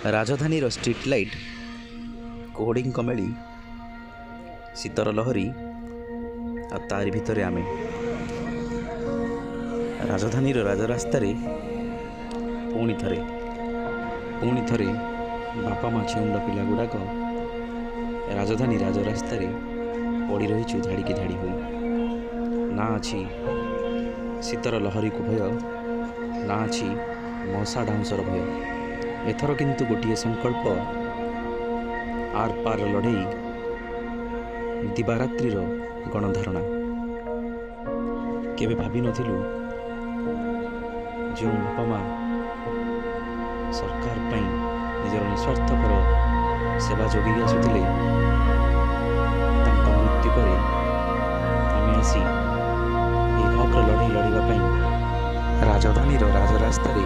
ରାଜଧାନୀର street light, କୁହୁଡ଼ିଙ୍କ ମେଳି, ଶୀତର ଲହରୀ ଆଉ ତାରି ଭିତରେ ଆମେ ରାଜଧାନୀର ରାଜରାସ୍ତାରେ ପୁଣି ଥରେ, ପୁଣି ଥରେ ବାପା ମା ଛେଉଣ୍ଡ ପିଲା ଗୁଡ଼ାକ ରାଜଧାନୀ ରାଜରାସ୍ତାରେ ପଡ଼ି ରହିଛୁ ଧାଡ଼ିକି ଧାଡ଼ି ହୋଇ। ନା ଅଛି ଶୀତର ଲହରୀକୁ ଭୟ, ନା ଅଛି ମଶା ଡାଉଁଶର ଭୟ। ଏଥର କିନ୍ତୁ ଗୋଟିଏ ସଂକଳ୍ପ, ଆର୍ ପାର ଲଢ଼େଇ, ଦିବାରାତ୍ରିର ଗଣଧାରଣା। କେବେ ଭାବିନଥିଲୁ ଯେଉଁ ବାପା ମା ସରକାର ପାଇଁ ନିଜର ନିସ୍ୱାର୍ଥପର ସେବା ଯୋଗାଇ ଆସୁଥିଲେ, ତାଙ୍କ ମୃତ୍ୟୁ ପରେ ଆମେ ଆସି ଏହି ହକ୍ର ଲଢ଼େଇ ଲଢ଼ିବା ପାଇଁ ରାଜଧାନୀର ରାଜରାସ୍ତାରେ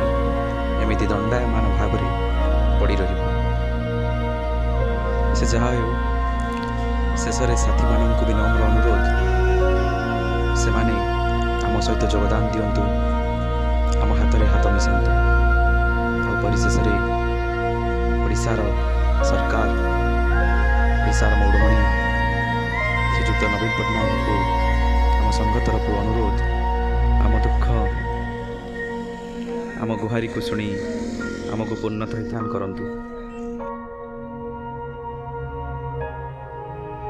ଏମିତି ଦଣ୍ଡାୟମାନ ଭାବରେ ପଡ଼ି ରହିବୁ। ସେ ଯାହା ହେଉ, ଶେଷରେ ସାଥୀମାନଙ୍କୁ ବିନମ୍ର ଅନୁରୋଧ, ସେମାନେ ଆମ ସହିତ ଯୋଗଦାନ ଦିଅନ୍ତୁ, ଆମ ହାତରେ ହାତ ମିଶାନ୍ତୁ। ଆଉ ପରିଶେଷରେ ଓଡ଼ିଶାର ସରକାର, ଓଡ଼ିଶାର ମୌଡ଼ମଣି ଶ୍ରୀଯୁକ୍ତ ନବୀନ ପଟ୍ଟନାୟକଙ୍କୁ ଆମ ସଂଘ ତରଫରୁ ଅନୁରୋଧ, ଆମ ଦୁଃଖ, ଆମ ଗୁହାରିକୁ ଶୁଣି ଆମକୁ ପୂର୍ଣ୍ଣ ଥଇଥାନ କରନ୍ତୁ।